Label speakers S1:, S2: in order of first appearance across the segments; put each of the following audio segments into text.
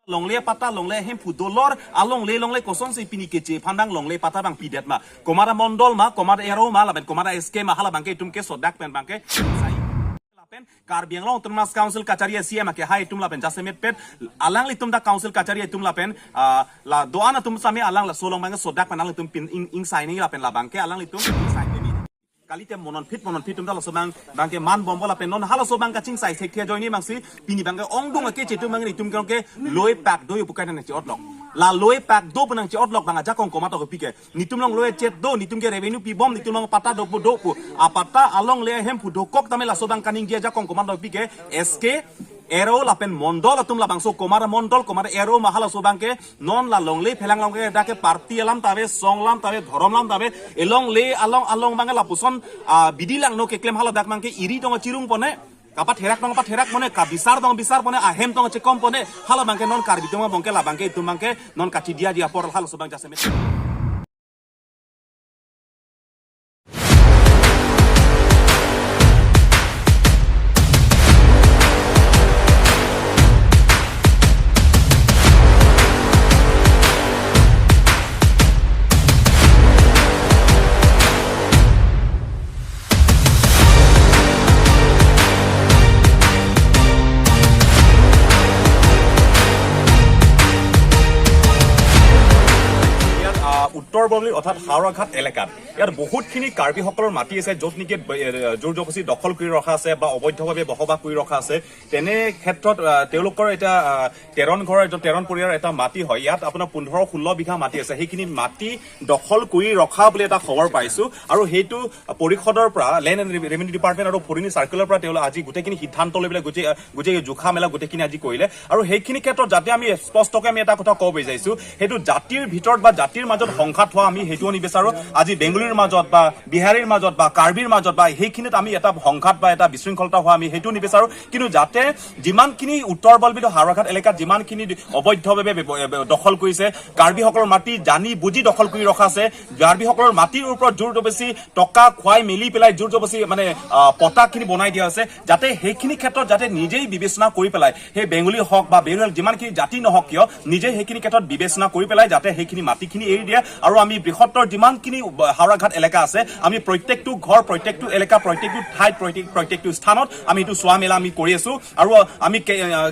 S1: Longle pata longle hem pudolor along le longle koson se pini keche phandang longle pata bang pidet ma komara mondol ma komara ero ma laben komara sk ma hala bangke tumke sodak pen bangke lapen Karbi Anglong Autonomous Council Kachari CM ke hai tum lapen jasemet pet alang litum da council kachari tum lapen la doana tum sami alang la solong bangke sodak pen alang tum pin ing ing signing lapen la bangke alang litum sign kalite monon fit tum dalo sobang bangke man bombo la pen non halo sobang ka ching sai thekthia joini mangsi pini bangke ongdong ke chetu mangni tum ke loi pak do pukai na chi otlok la loi pak do penang chi otlok banga jakong koma to pike nitum long loi chet do nitum ke revenue pi bom nitum long pata do pu do pu apata along le hem pu do kok tame la sobang kaning dia jakong koma to pike sk ero lapen mondol atum la bangso komara mondol komara ero mahala sobangke non la longle phelang longke dake party alam tabe songlam tabe dhoromlam tabe elong le along along bange la puson bidilang no keklem hala dak mangke iri dong chirung pone kapa therak dong pa therak pone ka bisar dong bisar pone ahem dong chekom pone hala bangke non karbi dong bongke la bangke itum bangke non kachi dia dia por hala sobang jaseme. ইয়াত উত্তৰ বৰবলি অৰ্থাৎ হাওৰাঘাট এলেকাত ইয়াত বহুতখিনি কাৰ্বিসকলৰ মাটি আছে, য'ত নেকি জোৰ জবৰদস্তি দখল কৰি ৰখা আছে বা অবৈধভাৱে বসবাস কৰি ৰখা আছে। তেনে ক্ষেত্ৰত তেওঁলোকৰ এটা তেৰণ ঘৰৰ এজন তেৰণ পৰিয়ালৰ এটা মাটি হয়, ইয়াত আপোনাৰ 15-16 বিঘা মাটি আছে। সেইখিনি মাটি দখল কৰি ৰখা বুলি এটা খবৰ পাইছো আৰু সেইটো পৰিষদৰ পৰা লেণ্ড এণ্ড ৰেভিনিউ ডিপাৰ্টমেণ্ট আৰু ফৰিনী চাৰ্কেলৰ পৰা তেওঁলোকে আজি গোটেইখিনি সিদ্ধান্ত লৈ পেলাই গোটেই জোখা মেলা গোটেইখিনি আজি কৰিলে। আৰু সেইখিনি ক্ষেত্ৰত যাতে আমি স্পষ্টকৈ আমি এটা কথা ক'ব বিচাৰিছো, সেইটো জাতিৰ ভিতৰত বা জাতিৰ মাজত সংঘাত হোৱা আমি সেইটোও নিবিচাৰো। আজি বেংগলীৰ মাজত বা বিহাৰীৰ মাজত বা কাৰ্বিৰ মাজত বা সেইখিনিত আমি এটা সংঘাত বা এটা বিশৃংখলতা হোৱা আমি সেইটোও নিবিচাৰো। কিন্তু যাতে যিমানখিনি উত্তৰ বলবিদ হাওৰাঘাট এলেকাত যিমানখিনি অবৈধভাৱে দখল কৰিছে, কাৰ্বিসকলৰ মাটি জানি বুজি দখল কৰি ৰখা আছে, কাৰ্বিসকলৰ মাটিৰ ওপৰত জোৰ জবৰদস্তি টকা খুৱাই মেলি পেলাই জোৰ জবৰদস্তি মানে পটাখিনি বনাই দিয়া হৈছে, যাতে সেইখিনি ক্ষেত্ৰত যাতে নিজেই বিবেচনা কৰি পেলাই সেই বেংগলী হওক বা বেংগলী যিমানখিনি জাতি নহওক কিয় নিজেই সেইখিনি ক্ষেত্ৰত বিবেচনা কৰি পেলাই যাতে সেইখিনি মাটিখিনি এৰি দিয়ে। আৰু আমি বৃহত্তৰ যিমানখিনি হাওৰাঘাট এলেকা আছে, আমি প্ৰত্যেকটো ঘৰ, প্ৰত্যেকটো এলেকা, প্ৰত্যেকটো ঠাইত, প্ৰত্যেকটো স্থানত আমি এইটো চোৱা মেলা আমি কৰি আছো। আৰু আমি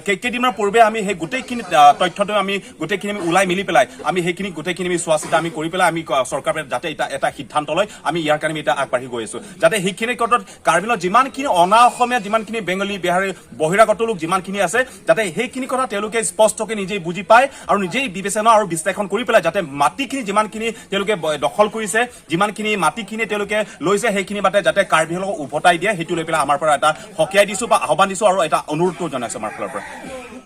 S1: কেইদিনমানৰ পূৰ্বে আমি সেই গোটেইখিনি তথ্যটো আমি গোটেইখিনি আমি ওলাই মেলি পেলাই আমি সেইখিনি গোটেইখিনি আমি চোৱা চিতা আমি কৰি পেলাই আমি চৰকাৰে যাতে এটা সিদ্ধান্ত লয়, আমি ইয়াৰ কাৰণে আমি এতিয়া আগবাঢ়ি গৈ আছো। যাতে সেইখিনি ক্ষেত্ৰত কাৰ্বিলত যিমানখিনি অনা অসমীয়া, যিমানখিনি বেংগলী, বিহাৰী, বহিৰাগত লোক যিমানখিনি আছে, যাতে সেইখিনি কথা তেওঁলোকে স্পষ্টকৈ নিজেই বুজি পায় আৰু নিজেই বিবেচনা আৰু বিশ্লেষণ কৰি পেলাই যাতে মাটিখিনি যিমানখিনি তেওঁলোকে দখল কৰিছে, যিমানখিনি মাটিখিনি তেওঁলোকে লৈছে, সেইখিনি বাটে যাতে কাৰ্বিসকলক উভতাই দিয়ে, সেইটো লৈ পেলাই আমাৰ পৰা এটা সকীয়াই দিছো বা আহ্বান দিছো আৰু এটা অনুৰোধটো জনাইছো আমাৰ ফালৰ পৰা।